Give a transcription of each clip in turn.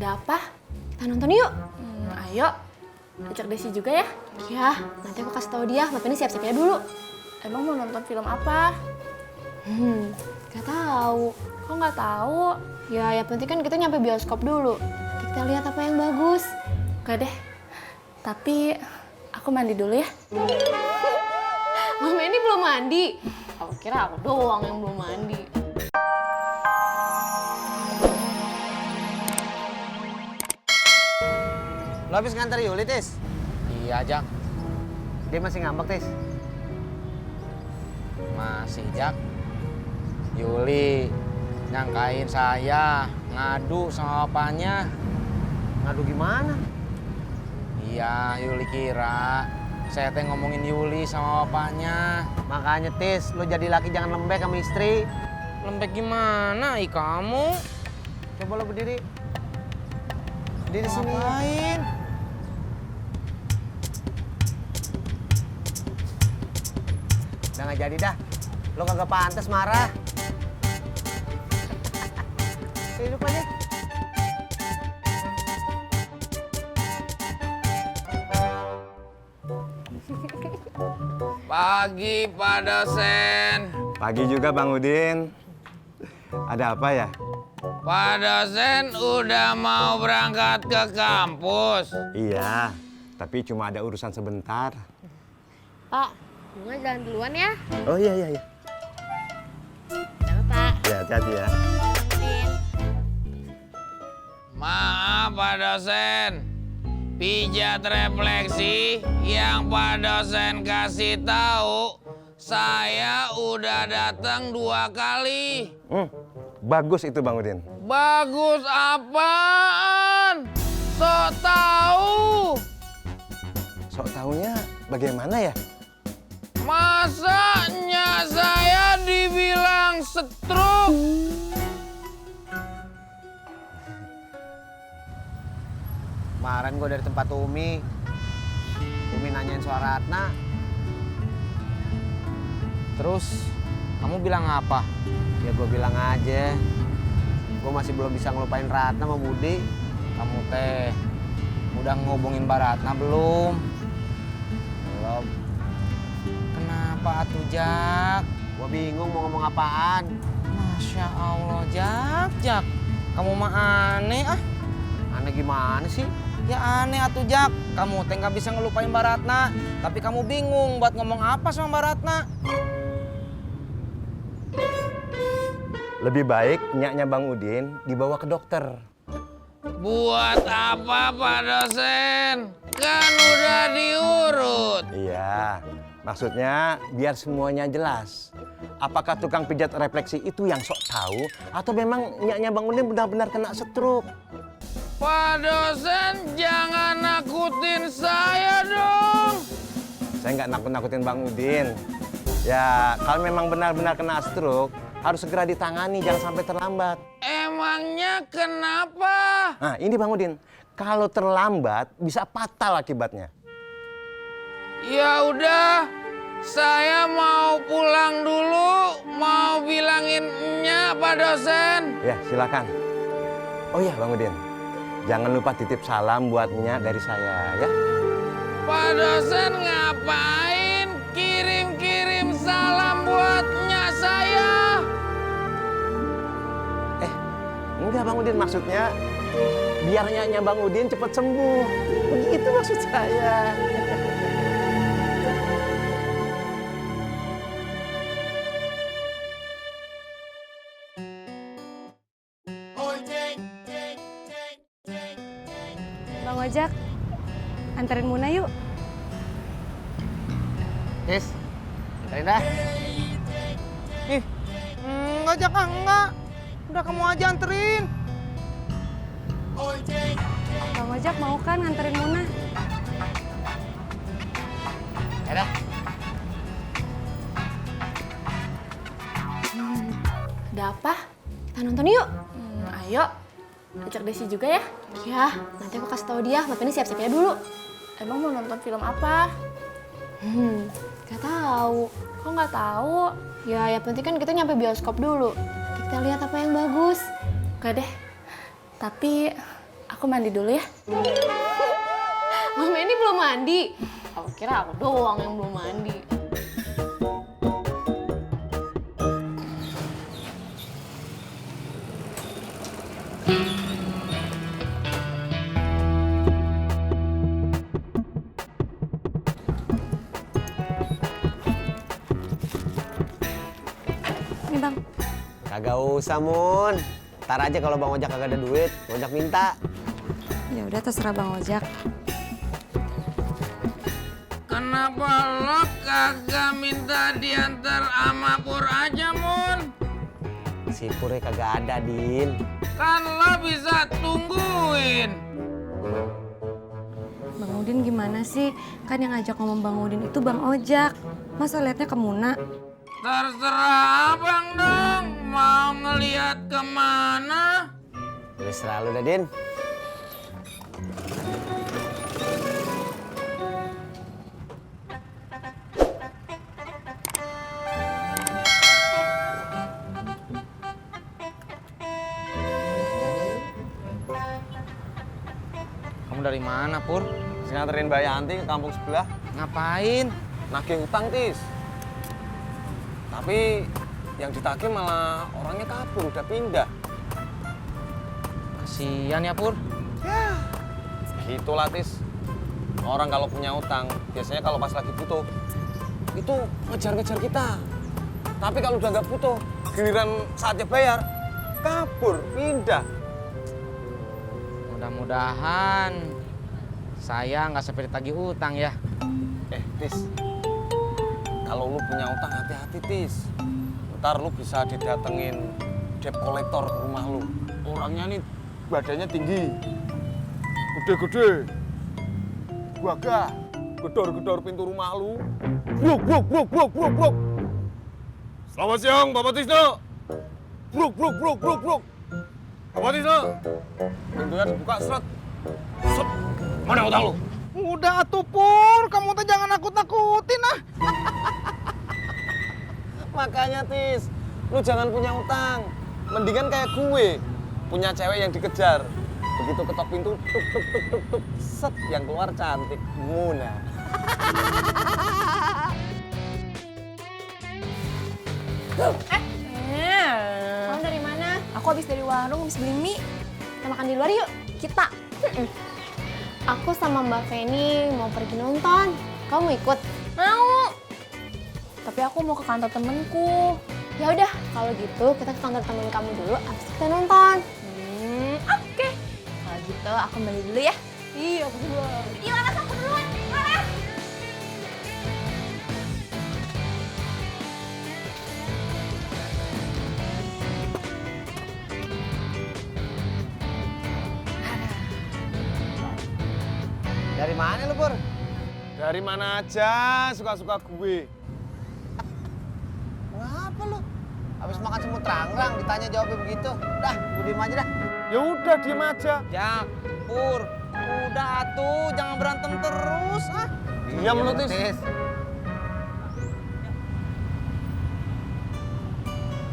Ada apa? Kita nonton yuk. Ayo, ajak Desi juga ya. Ya, nanti aku kasih tahu dia. Mbak Penny siap-siap ya dulu. Emang mau nonton film apa? Gak tahu. Kok nggak tahu? Ya, yang penting kan kita nyampe bioskop dulu. Nanti kita lihat apa yang bagus. Oke deh. Tapi aku mandi dulu ya. Mama ini belum mandi. Aku kira aku doang yang belum mandi. Lo habis nganter Yuli, Tis? Iya, Jak. Dia masih ngambek, Tis? Masih, Jak. Yuli nyangkain saya ngadu sama bapaknya. Ngadu gimana? Iya, Yuli kira saya teh ngomongin Yuli sama bapaknya. Makanya, Tis, lo jadi laki jangan lembek sama istri. Lembek gimana, kamu? Coba lo berdiri. Berdiri sini. Ngapain? Udah nggak jadi dah. Lo kagak pantas marah. Hidup aja. Pagi, Pak dosen. Pagi juga Bang Udin. Ada apa ya? Pak dosen udah mau berangkat ke kampus. Iya, tapi cuma ada urusan sebentar. Pak, bunga jalan duluan ya. Oh iya. Jangan, Pak. Ya, hati-hati ya. Maaf, Pak dosen. Pijat refleksi yang Pak dosen kasih tahu, saya udah datang 2 kali. Bagus itu Bang Udin. Bagus apaan? Sok tahu. Sok taunya bagaimana ya? Masanya saya dibilang stroke. Kemarin gue dari tempat Umi nanyain soal Ratna. Terus kamu bilang apa? Ya gue bilang aja, gue masih belum bisa ngelupain Ratna sama Budi. Kamu teh udah ngobongin Baratna belum? Belum. Kenapa atuh, Jak? Gue bingung mau ngomong apaan. Masya Allah, Jak. Kamu mah aneh ah. Aneh gimana sih? Ya aneh atuh, Jak. Kamu teh nggak bisa ngelupain Baratna, tapi kamu bingung buat ngomong apa sama Baratna. Lebih baik nyaknya Bang Udin dibawa ke dokter. Buat apa, Pak dosen? Kan udah diurut. Iya, maksudnya biar semuanya jelas. Apakah tukang pijat refleksi itu yang sok tahu atau memang nyaknya Bang Udin benar-benar kena stroke? Pak dosen, jangan nakutin saya dong. Saya nggak nakut-nakutin Bang Udin. Ya, kalau memang benar-benar kena stroke, harus segera ditangani, jangan sampai terlambat. Emangnya kenapa? Nah, ini Bang Udin, kalau terlambat bisa fatal akibatnya. Ya udah, saya mau pulang dulu, mau bilangin Pak dosen. Ya, silakan. Oh iya, Bang Udin, jangan lupa titip salam buat Nya dari saya, ya. Pak dosen ngapain kirim-kirim salam buat Nya saya? Enggak Bang Udin, maksudnya biar nyaknya Bang Udin cepat sembuh. Begitu maksud saya. Bang Ojak, anterin Muna yuk. Tis, anterin dah. Enggak, Jak, enggak. Udah kamu aja anterin. Bang Ojak mau kan nganterin Muna? Ya dah. Ada apa? Kita nonton yuk. Ayo, ajak Desi juga ya. Ya, nanti aku kasih tahu dia. Mbak Penny siap-siap ya dulu. Emang mau nonton film apa? Gak tahu. Kok nggak tahu? Ya, yang penting kan kita nyampe bioskop dulu. Nanti kita lihat apa yang bagus. Oke deh. Tapi aku Aku mandi dulu ya. Mama ini belum mandi. Aku kira aku doang yang belum mandi. Ini Bang. Kagak usah, Mun. Ntar aja kalau Bang Ojak kagak ada duit, Bang Ojak minta. Ya udah terserah Bang Ojak. Kenapa lo kagak minta diantar sama Pur aja, Mun? Si Purnya kagak ada, Din. Kan lo bisa tungguin. Bang Udin gimana sih? Kan yang ngajak ngomong Bang Udin itu Bang Ojak. Masa liatnya ke Muna? Terserah abang dong, mau ngeliat kemana? Terserah lu dah, Din. Kamu dari mana, Pur? Nganterin Mbak Yanti ke kampung sebelah. Ngapain? Nagih utang, Tis. Tapi yang ditagih malah orangnya kabur, udah pindah. Kasian ya, Pur. Gitu lah, Tis. Orang kalau punya utang, biasanya kalau pas lagi butuh, itu ngejar-ngejar kita. Tapi kalau udah nggak butuh, giliran saatnya bayar, kabur, pindah. Mudah-mudahan saya nggak seperti tagih hutang ya. Tis, kalau lu punya utang hati-hati, Tis. Ntar lu bisa didatengin debt collector ke rumah lu. Orangnya nih badannya tinggi, gede-gede, gagah, gedor-gedor pintu rumah lu. Bruk. Selamat siang, Bapak Tisno. Bruk. Bapak Tisno. Pintunya dibuka, seret. Set. Mana utang lu? Udah atuh, Pur, kamu tuh jangan nakut-nakutin ah. Makanya, Tis, lu jangan punya utang. Mendingan kayak gue, punya cewek yang dikejar. Begitu ketok pintu, tuk, set, yang keluar cantik, Muna. Kamu dari mana? Aku habis dari warung, habis beli mie. Kita makan di luar yuk. Kita. Aku sama Mbak Feni mau pergi nonton. Kamu mau ikut? Mau. Tapi aku mau ke kantor temenku. Ya udah, kalau gitu kita ke kantor temen kamu dulu, abis itu kita nonton. Oke. Kalau gitu aku balik dulu ya. Iya, bener. Iya, Laras aku duluan. Laras. Dari mana lu, Pur? Dari mana aja, suka-suka gue. Kenapa lu? Habis makan semut terang-terang ditanya jawabnya begitu. Dah, gue diem aja dah. Ya udah, diem aja. Jak, Pur, udah atuh, jangan berantem terus ah. Diam lu, Tis.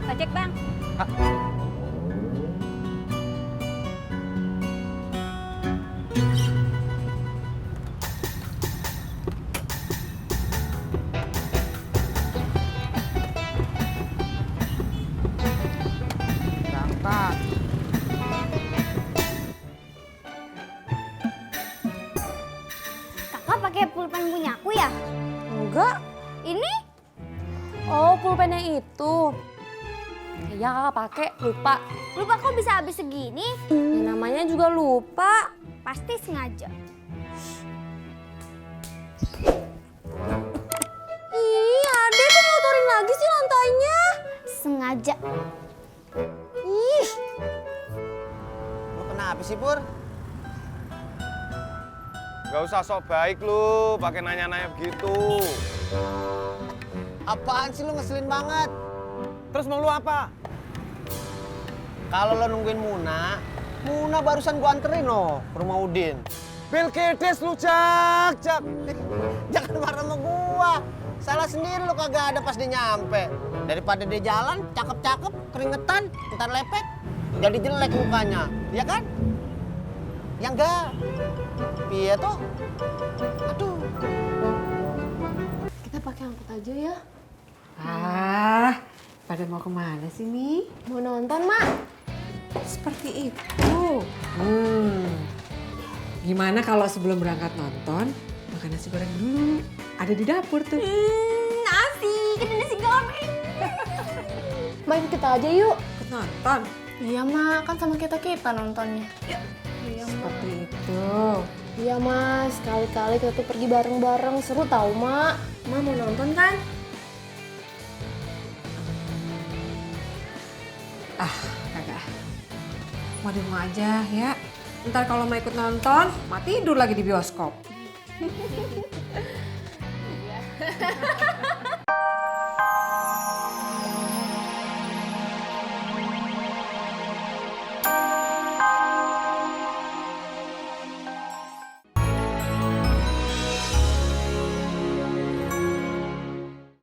Ojek, Bang. Berangkat. Kakak pakai pulpen punya aku ya? Enggak. Ini? Oh, pulpen yang itu. Iya, kakak pakai, lupa. Lupa kok bisa habis segini? Ya, namanya juga lupa. Pasti sengaja. Ih, Ade kok ngotorin lagi sih lantainya? Sengaja. Ih, Lu kenapa sih, Pur? Gak usah sok baik lu, pakai nanya-nanya begitu. Apaan sih lu ngeselin banget? Terus mau lu apa? Kalau lo nungguin Muna barusan gua anterin no ke rumah Udin. Bil Kedes lu, Jak. Jangan marah sama gua. Salah sendiri lo kagak ada pas dia nyampe. Daripada dia jalan, cakep-cakep, keringetan, ntar lepek, jadi jelek mukanya. Iya kan? Ya enggak. Piye toh? Aduh. Kita pakai angkot aja ya. Pada mau kemana sih, Mi? Mau nonton, Mak? Seperti itu. Gimana kalau sebelum berangkat nonton, makan nasi goreng dulu. Ada di dapur tuh. Nasi, kita nasi goreng. Mak ikut kita aja yuk. Ikut nonton. Iya, Mak. Kan sama kita nontonnya. Iya, Mak. Seperti itu. Iya, Mas. Sekali-kali kita tuh pergi bareng-bareng. Seru tau, Mak. Mak mau nonton kan? Kagak. Mau di rumah aja ya. Ntar kalau mau ikut nonton, tidur lagi di bioskop.